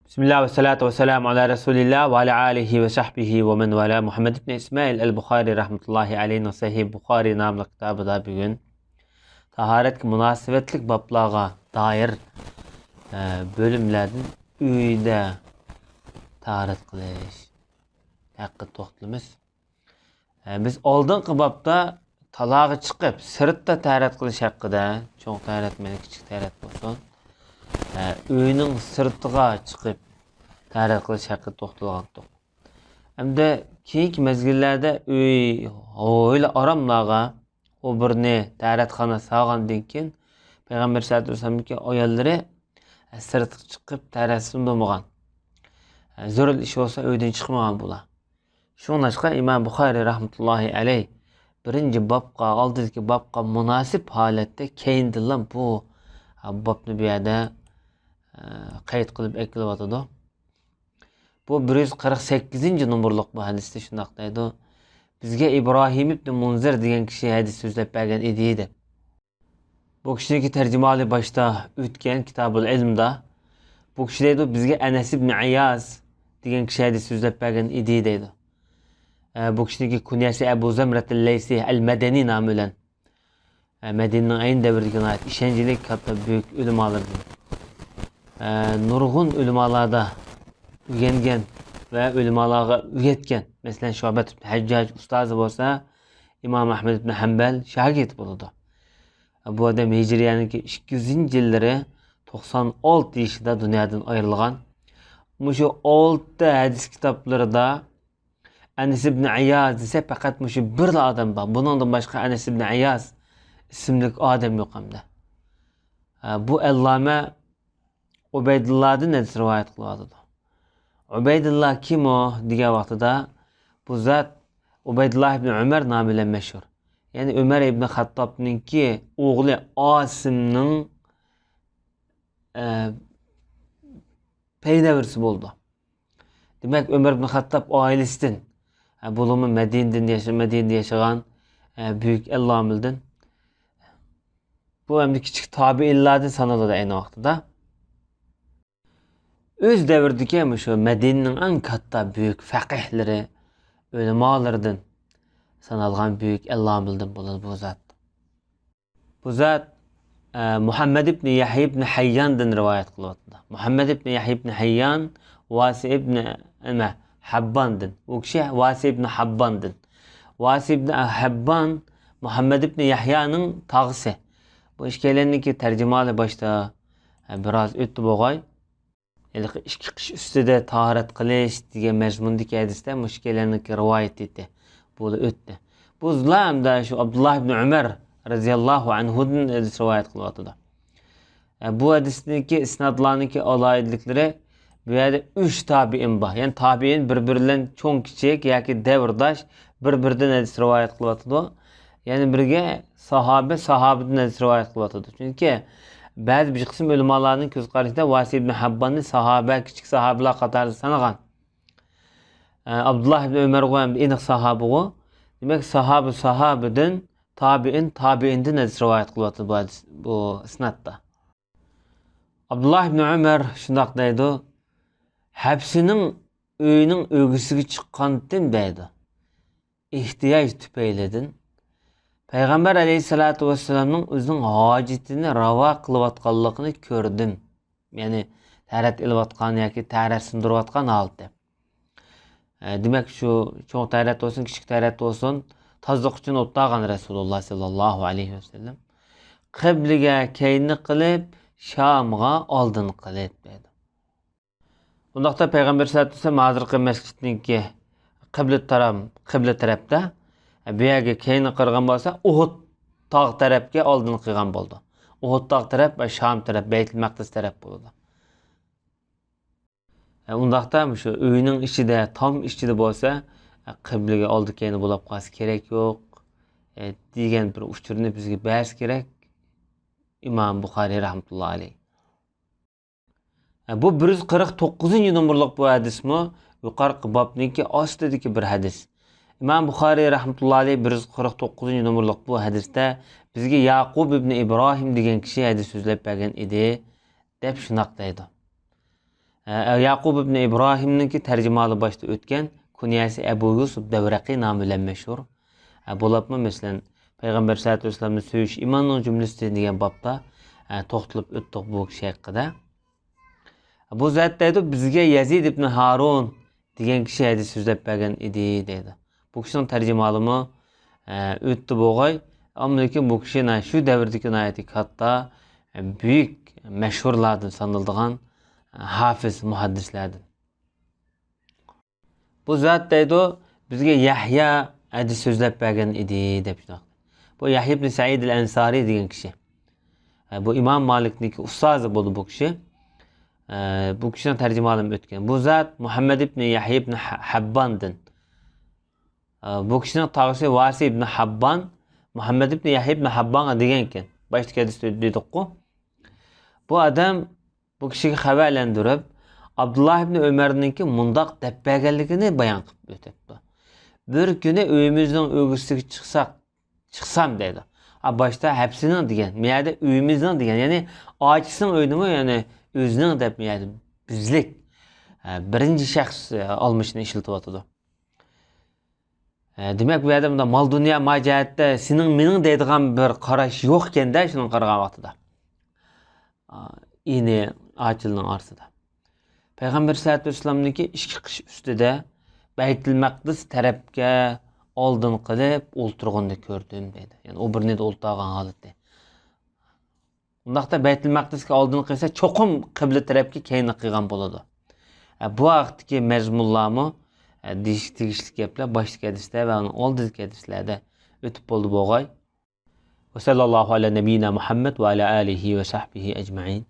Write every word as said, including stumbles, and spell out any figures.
بىسمىللا ۋەسسالاتۇ ۋەسسالامۇ ئالا رەسۇلىللا ۋە ئالا ئالىھى ۋە سەھبىھى ۋە مەن ۋالا. مۇھەممەد ئىبنى ئىسمائىل ئەل بۇخارى رەھمەتۇللاھى ئەلەيھىنىڭ سەھىھ بۇخارى ناملىق كىتابىدا بۈگۈن تاھارەتكە مۇناسىۋەتلىك بابلارغا دائىر، ئە، بۆلۈملەردىن ئۆيدە تاھارەت قىلىش ھەققىدە توختىلىمىز. ئە، بىز ئالدىنقى بابتا تالاغا چىقىپ، سىرتتا تەرەت قىلىش ھەققىدە، چوڭ تەرەت مەيلى كىچىك تەرەت بولسۇن، ئە، ئۆينىڭ سىرتىغا چىقىپ تەرەت قىلىش ھەققىدە توختالغانتۇق. ئەمدى كېيىنكى مەزگىللەردە ئۆي ھويلا ئاراملارغا ئوبورنى، تەرەتخانا سالغاندىن كېيىن، پەيغەمبەر سەللەللاھۇ ئەلەيھى ۋەسەللەمكى ئاياللىرى، ئە، سىرتقا چىقىپ تەرەتسىنى بولمىغان. ئە، زۆرۈر ئىش بولسا ئۆيدىن چىقمىغان بۇلار. شۇڭلاشقا ئىمام بۇخارىي رەھمەتۇللاھى ئەلەيھ بىرىنچى بابقا، ئالدىدىكى بابقا مۇناسىپ ھالەتتە كەينىدىنلا بۇ، ھە، بابنى بۇ يەردە، ھە، قەيت قىلىپ ئەكېلىۋاتىدۇ. بۇ بىر يۈز قىرىق سەككىزىنچى نومۇرلۇق بۇ ھەدىستە شۇنداق دەيدۇ، بىزگە ئىبراھىم ئىبنى مۇنزىر دېگەن كىشى ھەدىس سۆزلەپ بەرگەن ئىدى، دەپ. بۇ كىشىنىڭكى تەرجىمىھالى باشتا ئۆتكەن كىتابۇل ئىلمدا. بۇ كىشى دەيدۇ، بىزگە ئەنەس ئىبنى ئەيياز دېگەن كىشى ھەدىس سۆزلەپ بەرگەن ئىدى دەيدۇ. ئە، بۇ كىشىنىڭكى كۇنيەسى ئەبۇ زەمرەتىل لەيسى ئەل مەدەنى نامى بىلەن. ئە، مەدىنىنىڭ ئەينى دەۋرىدىكى ناھايىتى ئىشەنچلىك كاتتا بۈيۈك ئۆلىمالىرىدىن. ئە، نۇرغۇن ئۆلىمالاردا ئۆگەنگەن ۋە ئۆلىمالارغا ئۆگەتكەن. مەسىلەن، شۇئبەت ئىبنى ھەججاج ئۇستازى بولسا، ئىمام ئەھمەد ئىبنى ھەمبەل شاگىرتى بولىدۇ. بۇ ئادەم ھىجرىيەنىڭكى ئىككى يۈزىنچى يىللىرى توقسان ئالتە يېشىدا دۇنيادىن ئايرىلغان. مۇشۇ ئالتە ھەدىس كىتابلىرىدا ئەنەس ئىبنى ئەيياز دېسە، پەقەت مۇشۇ بىرلا ئادەم بار. بۇنىڭدىن باشقا ئەنەس ئىبنى ئەيياز ئىسىملىك ئادەم يوق ئەمدى. ھە، بۇ ئەللامە ئۇبەيدۇللادىن ھەدىس رىۋايەت قىلىۋاتىدۇ. ئۇبەيدۇللا كىم ئۇ دېگەن ۋاقتىدا، بۇ زات ئۇبەيدۇللا ئىبنى ئۆمەر نامى بىلەن مەشھۇر. يەنى ئۆمەر ئىبنى خەتتابنىڭكى ئوغلى ئاسىمنىڭ، ئە، پەينەۋىرىسى بولىدۇ. دېمەك، ئۆمەر ئىبنى خەتتاب ئائىلىسىدىن، ھە، بولۇپمۇ مەدىنىدىن ياشا-، مەدىنىدە ياشىغان، ھە، بۈيۈك ئەللامىلىدىن. بۇ ئەمدى كىچىك تابىئىنلاردىن سانىلىدۇ ئەينى ۋاقتىدا. ئۆز دەۋرىدىكى مۇشۇ مەدىنىنىڭ ئەڭ كاتتا بۈيۈك فەقىھلىرى، ئۆلىمالىرىدىن سانالغان بۈيۈك ئەللامىلىدىن بولىدۇ بۇ زات. بۇ زات، ئە، مۇھەممەد ئىبنى يەھيا ئىبنى ھەيياندىن رىۋايەت قىلىۋاتىدۇ. مۇھەممەد ئىبنى يەھيا ئىبنى ھەييان، ۋاسى ئىبنى، نېمە، ھەبباندىن. ئۇ كىشى ۋاسى ئىبنى ھەبباندىن. ۋاسى ئىبنى ھەببان مۇھەممەد ئىبنى يەھيانىڭ تاغىسى. بۇ ئىككىيلەننىڭكى تەرجىمىھالى باشتا، ئە، بىراز ئۆتتى بولغاي. ھېلىقى ئىككى قىش ئۈستىدە تاھارەت قىلىش دېگەن مەزمۇندىكى ھەدىستە مۇشۇ ئىككىيلەننىڭكى رىۋايىتى بۇ ئۆتتى. بۇ زۇلام دا شۇ ئابدۇللا ئىبنى ئۆمەر رەزىياللاھۇ ئەنھۇدىن ھەدىس رىۋايەت قىلىۋاتىدۇ. ئە، بۇ ھەدىستىكى ئىسنادلارنىڭكى ئالاھىدىلىكلىرى، بۇ يەردە ئۈچ تابىئىن بار. يەنى تابىئىن بىر-بىرى بىلەن چوڭ-كىچىك ياكى دەۋرداش، بىر-بىرىدىن ھەدىس رىۋايەت قىلىۋاتىدۇ. يەنە بىرگە ساھابە ساھابىدىن ھەدىس رىۋايەت قىلىۋاتىدۇ. چۈنكى بەزى بىر قىسىم ئۆلىمالارنىڭ كۆز قارىشىدا ۋاسى ئىبنى ھەبباننى ساھابە، كىچىك ساھابىلار قاتارىدا سانىغان. ئە، ئابدۇللا ئىبنى ئۆمەرغۇ ھەم ئېنىق ساھابىغۇ. دېمەك، ساھابە ساھابىدىن، تابىئىن تابىئىندىن ھەدىس رىۋايەت قىلىۋاتىدۇ بۇ ھەدىس، بۇ ئىسنادتا. ئابدۇللا ئىبنى ئۆمەر شۇنداق دەيدۇ، ھەپسىنىڭ ئۆيىنىڭ ئۆگزىسىگە چىققانتىم دەيدۇ. ئېھتىياج تۈپەيلىدىن پەيغەمبەر ئەلەيھىسسالاتۇ ۋەسسالامنىڭ ئۆزىنىڭ ھاجىتىنى راۋا قىلىۋاتقانلىقىنى كۆردۈم. يەنى تەرەت ئېلىۋاتقان ياكى تەرەت سۇندۇرۇۋاتقان ھالىتى. ئە، دېمەك، شۇ چوڭ تەرەت بولسۇن، كىچىك تەرەت بولسۇن، تازىلىق ئۈچۈن ئولتۇرغان رەسۇلۇللا ساللاللاھۇ ئەلەيھى ۋەسەللەم. قىبلىگە كەينىنى قىلىپ، شامغا ئالدىنى قىلىپ دەيدۇ. ئۇنداقتا پەيغەمبەر سەللەللاھۇ ئەلەيھى ۋەسەللەم ھازىرقى مەسچىتنىڭكى قىبلە تارام-، قىبلە تەرەپتە، بۇ يەرگە كەينىنى قىلغان بولسا، ئۇھۇد تاغ تەرەپكە ئالدىنى قىلغان بولىدۇ. ئۇھۇد تاغ تەرەپ ۋە شام تەرەپ، بەيتۇل مەقدىس تەرەپ بولىدۇ. ئۇنداقتا مۇشۇ ئۆينىڭ ئىچىدە، تام ئىچىدە بولسا، قىبلىگە ئالدى كەينى بولاپ قالسا كېرەك يوق، دېگەن بىر ئۇچۇرنى بىزگە بەرسە كېرەك ئىمام بۇخارىي رەھمەتۇللا ئەلەيھ. بۇ بىر يۈز قىرىق توققۇزىنچى نومۇرلۇق بۇ ھەدىسمۇ يۇقىرىقى بابنىڭكى ئاستىدىكى بىر ھەدىس. ئىمام بۇخارىي رەھمەتۇللا ئەلەيھ بىر يۈز قىرىق توققۇزىنچى نومۇرلۇق بۇ ھەدىستە بىزگە ياقۇب ئىبنى ئىبراھىم دېگەن كىشى ھەدىس سۆزلەپ بەرگەن ئىدى، دەپ شۇنداق دەيدۇ. ئە، ياقۇب ئىبنى ئىبراھىمنىڭكى تەرجىمىھالى باشتا ئۆتكەن، كۇنيەسى ئەبۇ يۈسۈپ دەۋرەقى نامى بىلەن مەشھۇر. ئە، بولۇپمۇ، مەسىلەن، پەيغەمبەر سەللەللاھۇ ئەلەيھى ۋەسەللەمنى سۆيۈش ئىماننىڭ جۈملىسىدىن دېگەن بابتا، ئە، توختىلىپ ئۆتتۇق بۇ كىشى ھەققىدە. بۇ زات دەيدۇ، بىزگە يەزىد ئىبنى ھارۇن دېگەن كىشى ھەدىس سۆزلەپ بەرگەن ئىدى دەيدۇ. بۇ كىشىنىڭ تەرجىمىھالىمۇ، ئە، ئۆتتى بولغاي. ئەمما لېكىن بۇ كىشى نا-، شۇ دەۋردىكى ناھايىتى كاتتا، ئە، بۈيۈك مەشھۇرلاردىن سانىلىدىغان، ئە، ھافىز مۇھەددىسلەردىن. بۇ زات دەيدۇ، بىزگە يەھيا ھەدىس سۆزلەپ بەرگەن ئىدى دەپ شۇنداق. بۇ يەھيا ئىبنى سەئىد ئەل ئەنسارى دېگەن كىشى. ئە، بۇ ئىمام مالىكنىڭكى ئۇستازى بولدى بۇ كىشى. ئە، بۇ كىشىنىڭ تەرجىمىھالىمۇ ئۆتكەن. بۇ زات مۇھەممەد ئىبنى يەھيا ئىبنى ھە-، ھەبباندىن. ئە، بۇ كىشىنىڭ تاغىسى ۋاسى ئىبنى ھەببان مۇھەممەد ئىبنى يەھيا ئىبنى ھەببانغا دېگەنكەن. باشتىكى ھەدىستە دېدۇققۇ. بۇ ئادەم بۇ كىشىگە خەۋەرلەندۈرۈپ، ئابدۇللا ئىبنى ئۆمەرنىڭكى مۇنداق دەپ بەرگەنلىكىنى بايان قىلىپ ئۆتۈپتۇ. بىر كۈنى ئۆيىمىزنىڭ ئۆگزىسىگە چىقساق، چىقسام دەيدۇ. ئا، باشتا ھەپسىنىڭ دېگەن، مۇ يەردە ئۆيىمىزنىڭ دېگەن، يەنى ئاچىسىنىڭ ئۆيىنىمۇ، يەنى ئۆزىنىڭ دەپ، مۇ يەردە بىزلىك، ئە، بىرىنچى شەخس، ئە، ئالمىشىنى ئىشلىتىۋاتىدۇ. ئە، دېمەك، بۇ يەردە مۇنداق مال-دۇنيا، مال جەھەتتە سېنىڭ، مېنىڭ دەيدىغان بىر قاراش يوق ئىكەن-دە، شۇنىڭغا قارىغان ۋاقتىدا. ئا، ئىنى ئاچىلىنىڭ ئارىسىدا. پەيغەمبەر سەللەللاھۇ ئەلەيھى ۋەسەللەمنىڭكى ئىككى قىش ئۈستىدە بەيتۇل مەقدىس تەرەپكە ئالدىن قىلىپ ئولتۇرغىنىنى كۆردۈم دەيدۇ. يەنى ئۇ بىر نېدە ئولتۇرغان ھالىتى. ئۇنداقتا بەيتۇل مەقدىسكە ئالدىن قىلسا، چوقۇم قىبلە تەرەپكە كەينىنى قىلغان بولىدۇ. ئە، بۇ ھەقتىكى مەزمۇنلارمۇ، ئە، دېيىشكە تېگىشلىك گەپلەر باشتىكى ھەدىستە ۋە ئۇنىڭ ئالدىدىكى ھەدىسلەردە ئۆتۈپ بولدى بولغاي. وصلى الله على نبينا محمد وعلى آله وصحبه أجمعين.